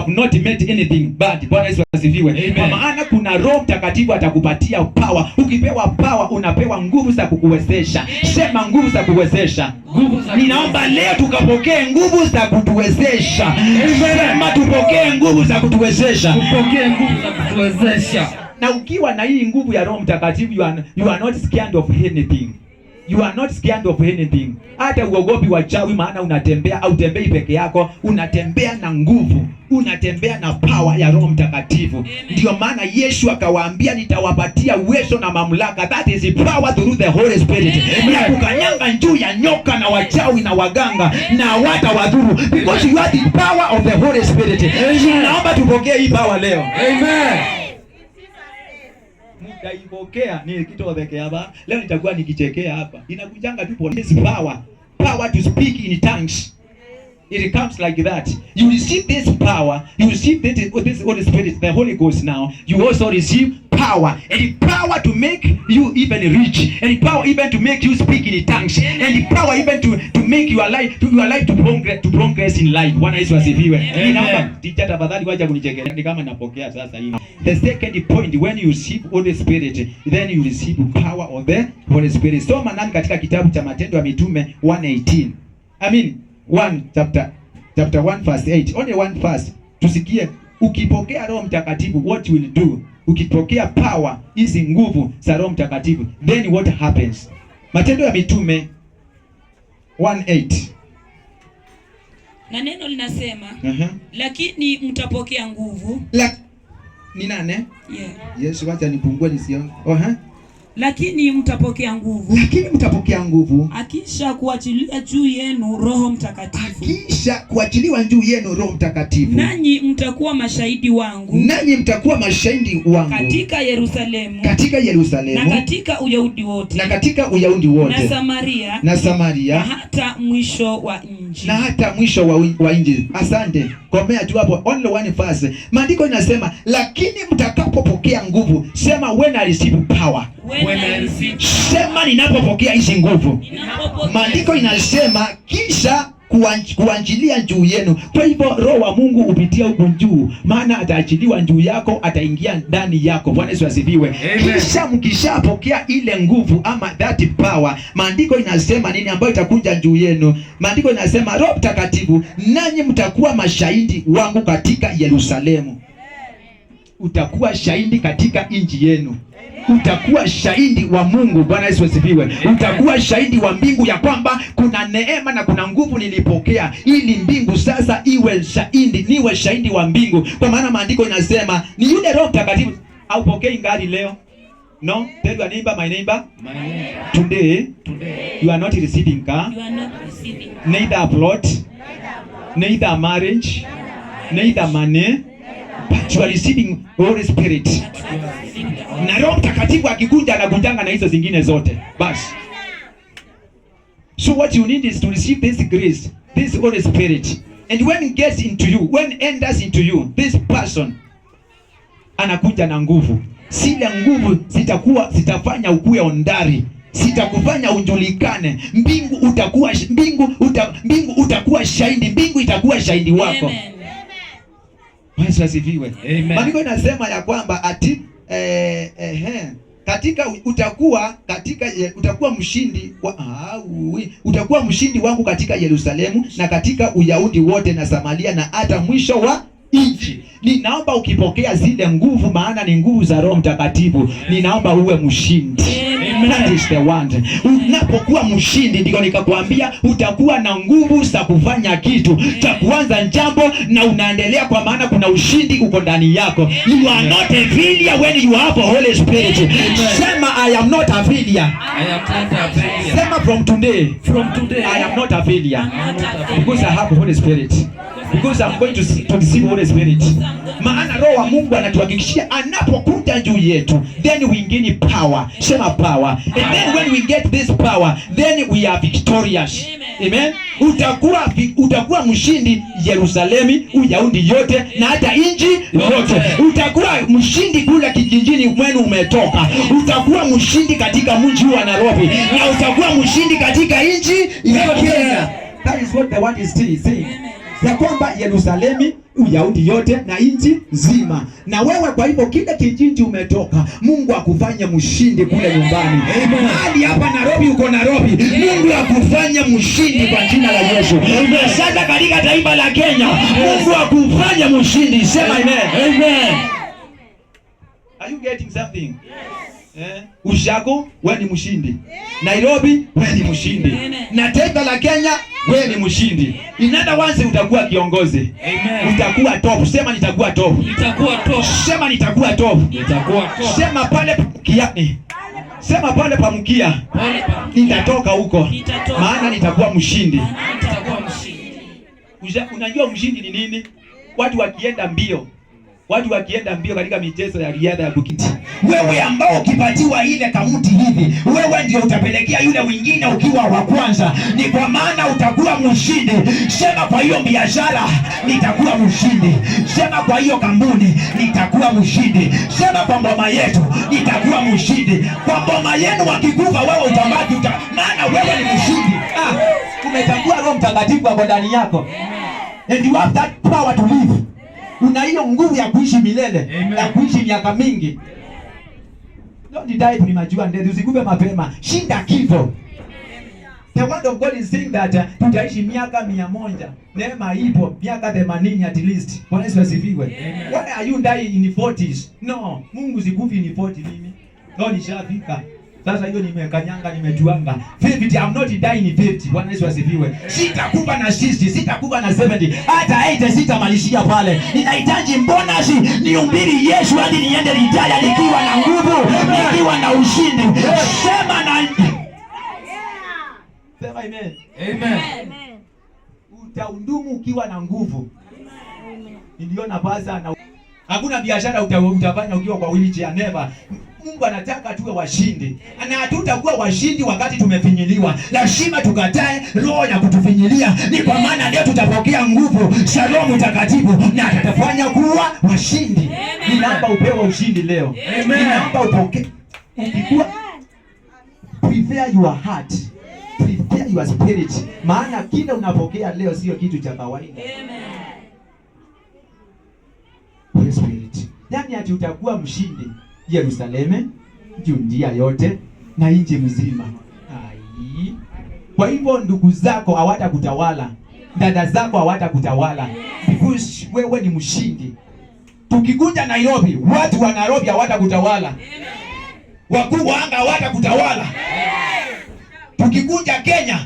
have not met anything bad. Bwana Yesu asifiwe. Amen. Kwa maana kuna Roho Mtakatifu atakupatia power. Ukipewa power, unapewa nguvu za kukuwezesha. Sema, nguvu za kuwezesha. Nguvu za Ninaomba leo tukapokee nguvu za kutuwezesha. Sema, tupokee nguvu za kutuwezesha. Tupokee nguvu za kutuwezesha. Na ukiwa na hii nguvu ya Roho Mtakatifu, you are not scared of anything. You are not scared of anything. Hata uogopi wachawi, maana unatembea au tembei peke yako, unatembea na nguvu, unatembea na power ya Roho Mtakatifu. Ndio maana Yesu akawaambia, "Nitawapatia uwezo na mamlaka," that is power through the Holy Spirit, ya kukanyanga juu ya nyoka na wachawi na waganga na hawatawadhuru, because you have the power of the Holy Spirit. Naomba tupokee hii power leo. Amen. Mtaipokea ni kitothekea hapa leo, nitakuwa nikichekea hapa, inakujanga tu pole. This power, power to speak in tongues, it comes like that. You receive this power, you receive this Holy Spirit, the Holy Ghost. Now you also receive power, and the power to make you even rich, and the power even to make you speak in tongues, and the power even to make your life to progress in life. Bwana Yesu asifiwe. Amen. Ninaomba teacher, tafadhali wacha kunichekelea ni kama napokea sasa hivi. The second point, when you receive Holy Spirit, then you receive power of the Holy Spirit. Soma nani katika kitabu cha Matendo ya Mitume 1:18, I mean 1 chapter 1 verse 8, only one verse, tusikie ukipokea Roho Mtakatifu, what you will do. Ukipokea power hizi, nguvu za Roho Mtakatifu, then what happens? Matendo ya Mitume 1:8. Na neno linasema, "Lakini mtapokea nguvu." La, ni nane? Yeah. Yesu, wacha nipungue nisione. "Lakini mtapokea nguvu Lakini mtapokea nguvu akisha kuachilia juu yenu Roho Mtakatifu, kisha kuachiliwa juu yenu Roho Mtakatifu, nanyi mtakuwa mashahidi wangu nanyi mtakuwa mashahidi wangu katika Yerusalemu katika na Yerusalemu katika Uyahudi wote na katika Uyahudi na wote Samaria na na Samaria hata mwisho wa nchi." Na hata mwisho wa nchi. Asante, komea tu hapo, only one verse. Maandiko inasema, lakini mtakapopokea nguvu, sema, "When I receive power." When I receive Sema, "Ninapopokea hizi nguvu." Ninapopokea Maandiko inasema kisha kuachilia juu yenu. Kwa hivyo Roho wa Mungu hupitia huku juu, maana ataachiliwa juu yako, ataingia ndani yako. Bwana Yesu asifiwe. Amen. Kisha mkishapokea ile nguvu ama that power, maandiko inasema nini ambayo itakuja juu yenu? Maandiko inasema Roho Mtakatifu, nanyi mtakuwa mashahidi wangu katika Yerusalemu. Utakuwa shahidi katika nchi yenu, utakuwa shahidi wa Mungu. Bwana Yesu asifiwe. Utakuwa shahidi wa mbingu ya kwamba kuna neema na kuna nguvu nilipokea, ili mbingu sasa iwe shahidi, niwe shahidi wa mbingu, kwa maana maandiko inasema ni yule Roho Mtakatifu. Haupokei gari leo? No, tell your neighbor, "My neighbor, My neighbor, today today you are not receiving car, You are not receiving neither a plot, neither a marriage, neither money, but you are receiving Holy Spirit." Na Roho Mtakatifu akikuja, anakunjanga na hizo zingine zote. Basi. So what you need is to receive this grace, this Holy Spirit. And when it gets into you, when enters into you, this person anakuja na nguvu. Zile nguvu zitakuwa zitafanya ukuwe hodari, zitakufanya ujulikane. Mbingu utakuwa shahidi, mbingu itakuwa shahidi wako. Amen. Yesu asifiwe. Amen. Maandiko inasema ya kwamba ati katika utakuwa katika utakuwa mshindi wa, utakuwa mshindi wangu katika Yerusalemu na katika Uyahudi wote na Samaria na hata mwisho wa nchi. Ninaomba ukipokea zile nguvu, maana ni nguvu za Roho Mtakatifu, ninaomba uwe mshindi. Amen. That is the one. Unapokuwa mshindi, ndiko nikakwambia utakuwa na nguvu za kufanya kitu cha kuanza jambo na unaendelea, kwa maana kuna ushindi uko ndani yako. You are not a failure when you have a Holy Spirit. Sema, "I am not a failure." I am not a failure. Sema, "From today, From today, I am not a failure." I'm not a failure. Because I have Holy Spirit. Because I'm going to receive Holy Spirit. Maana Roho wa Mungu anatuhakikishia anapokuja juu yetu, then we gain power. Sema, "Power." And then when we get this power, then we are victorious. Amen. Utakuwa mshindi Yerusalemu, Uyahudi yote na hata nchi yote. Utakuwa mshindi kule kijijini mwenu umetoka. Utakuwa mshindi katika mji wa Nairobi na utakuwa mshindi katika nchi ya Kenya. That is what the word is saying. Ya kwamba Yerusalemu, Uyahudi yote na nchi nzima. Na wewe kwa hivyo kile kijiji umetoka, Mungu akufanye mshindi kule nyumbani. Mahali hapa Nairobi, uko Nairobi, Mungu akufanye mshindi kwa jina la Yesu. Na sasa katika taifa la Kenya, Mungu akufanye mshindi. Sema amen. Amen. Are you getting something? Eh? Ushago, wewe ni mshindi. Nairobi, wewe ni mshindi. Amen. Na taifa la Kenya, wewe ni mshindi. In other words, utakuwa kiongozi. Amen. Utakuwa top. Sema, "Nitakuwa top." Nitakuwa top. Sema, "Nitakuwa top." Nitakuwa top. Sema, "Pale Mkiani." Sema, "Pale pa Mkia." Pale pa Nitatoka huko. Nitatoka. Maana nitakuwa mshindi. Maana nitakuwa mshindi. Unajua mshindi ni nini? Watu wakienda mbio, watu wakienda mbio katika michezo ya riadha ya bukiti, wewe ambao ukipatiwa ile kamuti hivi, wewe ndio utapelekea yule mwingine ukiwa wa kwanza, ni kwa maana utakuwa mshindi. Sema, "Kwa hiyo biashara nitakuwa mshindi." Sema, "Kwa hiyo kampuni nitakuwa mshindi." Sema, "Kwa boma yetu nitakuwa mshindi." Kwa boma yenu wakikufa, wewe utabaki maana wewe ni mshindi. Ah, umetambua Roho Mtakatifu ako ndani yako. And you have that power to live. Una hiyo nguvu ya kuishi milele, Amen. Ya kuishi miaka mingi. Don't die premature death. Usikufe mapema. Shinda kifo. The word of God is saying that tutaishi miaka 100. Neema ipo miaka 80 at least. Bwana Yesu asifiwe. Amen. Why are you dying in 40s? No, Mungu sikufi in 40 mimi. No, nishafika. Sasa hiyo nimekanyanga, nimetuanga. 50, I'm not dying in 50. Bwana Yesu asifiwe. Sitakufa na 60, sitakufa na 70, hata 80 sitamalizia pale. Ninahitaji bonus nihubiri Yesu hadi niende retire nikiwa na nguvu, nikiwa na ushindi. Sema amen. Amen. Utahudumu ukiwa na nguvu. Niliona pasa na hakuna biashara utafanya ukiwa kwa wheelchair, never. Mungu anataka tuwe washindi, na hatutakuwa washindi wakati tumefinyiliwa. Lazima tukatae roho ya kutufinyilia. Ni kwa maana leo tutapokea nguvu za Roho Mtakatifu na atatufanya kuwa washindi. Ninaomba upewe ushindi leo. Amen. Ninaomba upokee. Ukikuwa prepare your heart, prepare your spirit, maana kile unapokea leo sio kitu cha kawaida. Holy Spirit. Yaani ati utakuwa mshindi Yerusalemu, Judea yote na nchi mzima. Ai. Kwa hivyo ndugu zako hawatakutawala, dada zako hawatakutawala because wewe ni mshindi. Tukikuja Nairobi, watu wa Nairobi hawatakutawala, wakuu wa anga hawatakutawala. Tukikuja Kenya,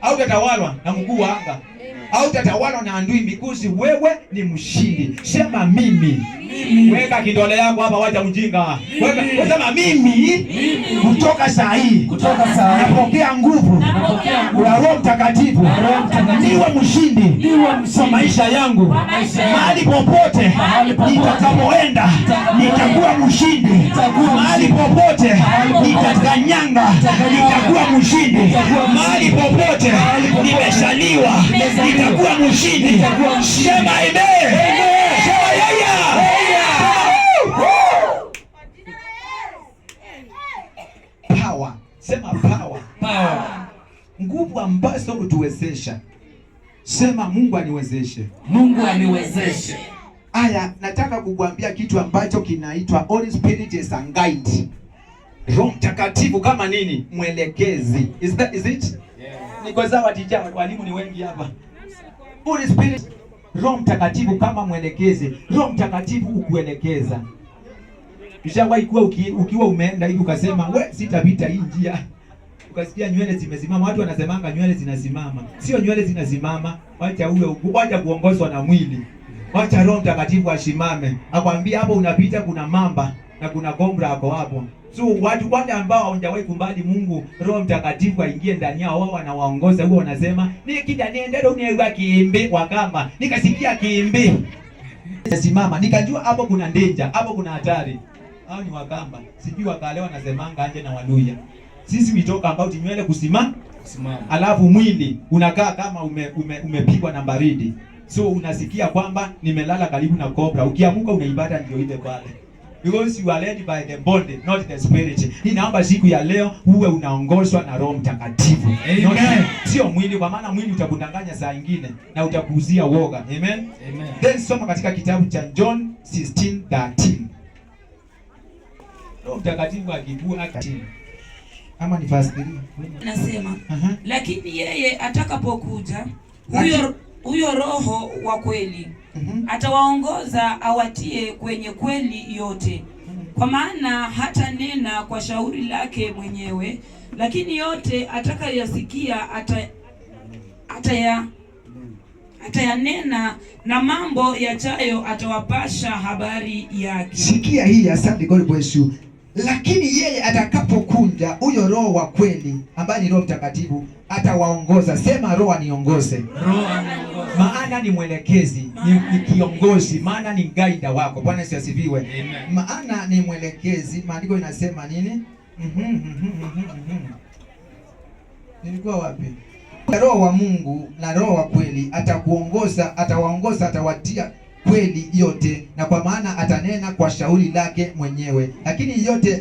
hautatawalwa na mkuu wa anga, hautatawalwa na adui because wewe ni mshindi. Sema, "Mimi." Weka kidole yako hapa, wacha mjinga. Weka, sema, "Mimi kutoka saa hii Kutoka saa hii napokea nguvu napokea nguvu ya Roho Mtakatifu, Roho Mtakatifu. Niwe mshindi Niwe mshindi kwa maisha yangu, maisha yangu. Mahali popote Mahali popote nitakapoenda nitakuwa mshindi, Nitakuwa mahali mshindi. popote Mahali popote nitakanyanga Nitakanyanga. nitakuwa mshindi, Nitakuwa mshindi. Mahali popote Mahali popote nimezaliwa Nimezaliwa. Nitakuwa mshindi. Nitakuwa mshindi. Sema amen. Sema yeye. Sema, power. Sema, "Power." Power. Nguvu ambazo hutuwezesha. Sema, "Mungu aniwezeshe." Mungu aniwezeshe. Aya, nataka kukuambia kitu ambacho kinaitwa Holy Spirit is a guide. Roho Mtakatifu kama nini? Mwelekezi. Is it? Niko sawa, teacher? Walimu ni wengi hapa. Holy Spirit, Roho Mtakatifu kama mwelekezi. Roho Mtakatifu hukuelekeza. Ushawahi kuwa ukiwa umeenda hivi ukasema, "We, sitapita hii njia." Ukasikia nywele zimesimama. Watu wanasemanga nywele zinasimama. Sio nywele zinasimama, wacha uwe wacha kuongozwa na mwili. Wacha Roho Mtakatifu asimame. Akwambia hapo unapita kuna mamba na kuna cobra hapo hapo. So watu wale ambao hawajawahi kumbali Mungu, Roho Mtakatifu aingie ndani yao, wao wanawaongoza, huwa wanasema nikija niendele uniwa kiimbi wakamba. Nikasikia kiimbi. Simama, nikajua hapo kuna danger, hapo kuna hatari. Hao ni Wakamba. Sijui Wakale wanasemanga anje na Waluya. Sisi we talk about nywele kusimama, Simama. Alafu mwili unakaa kama umepigwa na baridi. So unasikia kwamba nimelala karibu na cobra. Ukiamuka unaipata ndio ile pale. Because you are led by the body, not the spirit. Ninaomba siku ya leo uwe unaongozwa na Roho Mtakatifu. Amen. Sio mwili, kwa maana mwili utakudanganya saa ingine na utakuuzia woga. Amen. Amen. Then soma katika kitabu cha John 16:13. Roho Mtakatifu akikua ama ni verse 3. Nasema, Aha. lakini yeye atakapokuja, huyo Roho wa kweli atawaongoza awatie kwenye kweli yote, kwa maana hatanena kwa shauri lake mwenyewe, lakini yote atakayoyasikia atayanena, na mambo yajayo atawapasha habari yake. Sikia hii, asante, God bless you. Lakini yeye atakapokuja, huyo Roho wa kweli ambaye ni Roho Mtakatifu atawaongoza. Sema, "Roho aniongoze." Roho aniongoze. Maana ni mwelekezi, ni kiongozi, maana ni guide wako. Bwana Yesu asifiwe. Amen. Maana ni mwelekezi. Maandiko inasema nini? Mhm. Nilikuwa wapi? Roho wa Mungu na Roho wa kweli atakuongoza, atawaongoza, atawatia kweli yote, na kwa maana atanena kwa shauri lake mwenyewe, lakini yote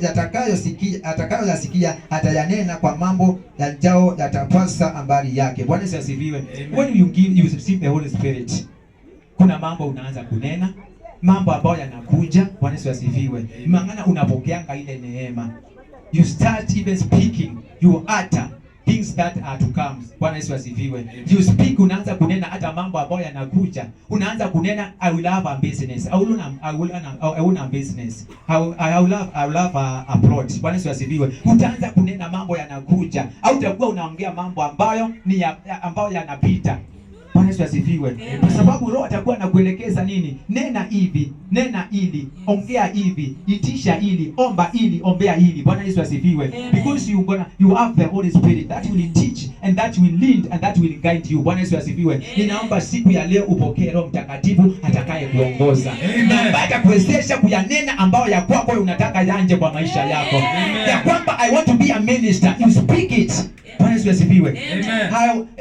atakayoyasikia atayanena, kwa mambo yajao yatapasa habari yake. Bwana Yesu asifiwe. Amen. When you receive the Holy Spirit, kuna mambo unaanza kunena, mambo ambayo yanakuja. Bwana Yesu asifiwe. Maana unapokeanga ile neema, you start even speaking, you utter things that are to come. Bwana Yesu asifiwe. You speak, unaanza kunena hata mambo ambayo yanakuja. Unaanza kunena, "I will have a business. I will own a business. I will have a plot." Bwana Yesu asifiwe. Utaanza kunena mambo yanakuja. Au utakuwa unaongea mambo ambayo ni ambayo yanapita. Bwana Yesu asifiwe. Kwa sababu Roho atakuwa anakuelekeza nini? Nena hivi, nena hili, ongea hivi, itisha hili, omba hili, ombea hili. Bwana Yesu asifiwe. Amen. Because you have the Holy Spirit that will teach and that will lead and that will guide you. Bwana Yesu asifiwe. Ninaomba siku ya leo upokee Roho Mtakatifu atakaye kuongoza. Amen. Na ambaye atakuwezesha kuyanena ambayo ya kwako unataka yanje kwa maisha yako. Amen. Ya kwamba I want to be a minister, you speak it. Bwana Yesu asifiwe. Amen.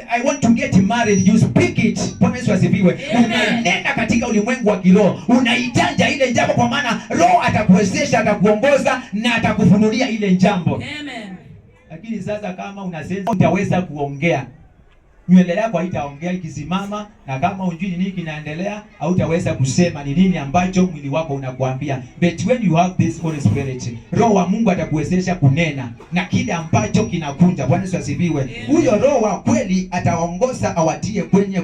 I want to get married, you speak it. Bwana Yesu asifiwe. Amen. Unanena katika ulimwengu wa kiroho, unaitanja ile jambo, kwa maana Roho atakuwezesha, atakuongoza na atakufunulia ile jambo. Amen. Lakini sasa kama una sense utaweza kuongea, nywele yako haitaongea ikisimama, na kama hujui ni nini kinaendelea, hautaweza kusema ni nini ambacho mwili wako unakuambia. But when you have this Holy Spirit, Roho wa Mungu atakuwezesha kunena na kile ambacho kinakuja. Bwana Yesu asifiwe. Huyo Roho wa kweli ataongoza awatie kwenye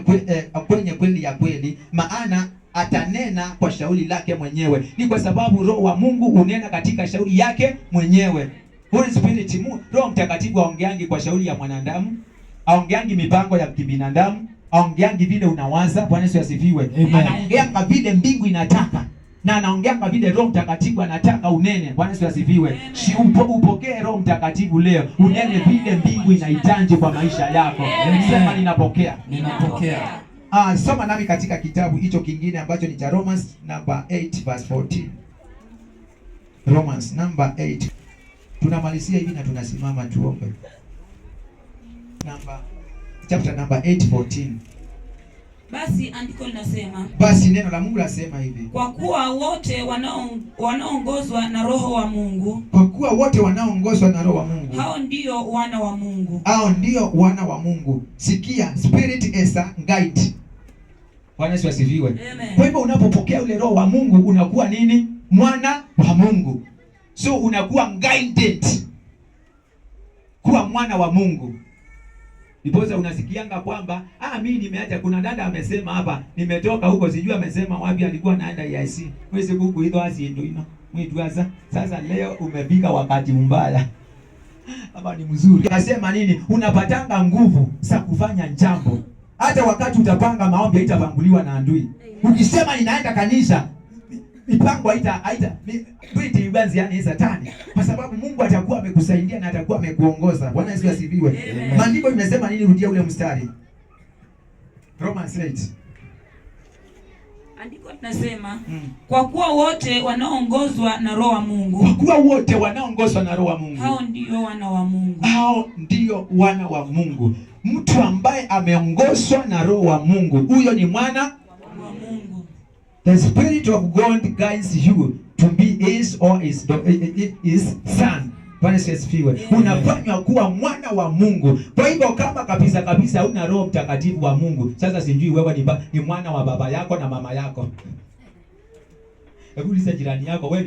kweli ya kweli, maana atanena kwa shauri lake mwenyewe. Ni kwa sababu Roho wa Mungu hunena katika shauri yake mwenyewe. Holy Spirit, Roho Mtakatifu aongeangi kwa shauri ya mwanadamu, aongeangi mipango ya kibinadamu, aongeangi vile unawaza. Bwana Yesu asifiwe. Amen. Anaongeanga vile mbingu inataka na anaongeanga vile Roho Mtakatifu anataka unene. Bwana Yesu asifiwe. Amen. Si upokee Roho Mtakatifu leo, unene vile mbingu inahitaji kwa maisha yako. Amen. Sema, "Ninapokea." Ninapokea. Ah, soma nami katika kitabu hicho kingine ambacho ni cha Romans number 8 verse 14. Romans number 8. Tunamalizia hivi na tunasimama tuombe. Number chapter number 8 14. Basi andiko linasema, Basi neno la Mungu lasema hivi. Kwa kuwa wote wanaoongozwa na Roho wa Mungu, Kwa kuwa wote wanaoongozwa na Roho wa Mungu, hao ndio wana wa Mungu. Hao ndio wana wa Mungu. Sikia, spirit is a guide. Bwana Yesu asifiwe. Amen. Kwa hivyo unapopokea ule Roho wa Mungu unakuwa nini? Mwana wa Mungu. So unakuwa guided kuwa mwana wa Mungu. Ndiposa unasikianga kwamba mimi nimeacha. Kuna dada amesema hapa, nimetoka huko, sijui amesema wapi, alikuwa anaenda EIC. Mwezi kuku hizo asi ino mwitwaza. Sasa leo umefika wakati mbaya ama ni mzuri. Nasema nini? Unapatanga nguvu za kufanya jambo. Hata wakati utapanga maombi haitapanguliwa na adui. Ukisema ninaenda kanisa, mipango haita haita yani satani, kwa sababu Mungu atakuwa amekusaidia na atakuwa amekuongoza. Bwana Yesu asifiwe. Amen. Maandiko imesema nini? Rudia ule mstari. Romans 8. Andiko linasema, kwa kuwa wote wanaoongozwa na Roho wa Mungu, Kwa kuwa wote wanaongozwa na Roho wa Mungu, hao ndio wana wa Mungu. Hao ndio wana wa Mungu. Mtu ambaye ameongozwa na Roho wa Mungu, huyo ni mwana Wa Mungu. The Spirit of God guides you to be his or his son. Bwana Yesu asifiwe. Unafanywa kuwa mwana wa Mungu. Kwa hivyo kama kabisa kabisa huna Roho Mtakatifu wa Mungu, sasa sijui wewe ni mwana wa baba yako na mama yako. Hebu uliza jirani yako, wewe.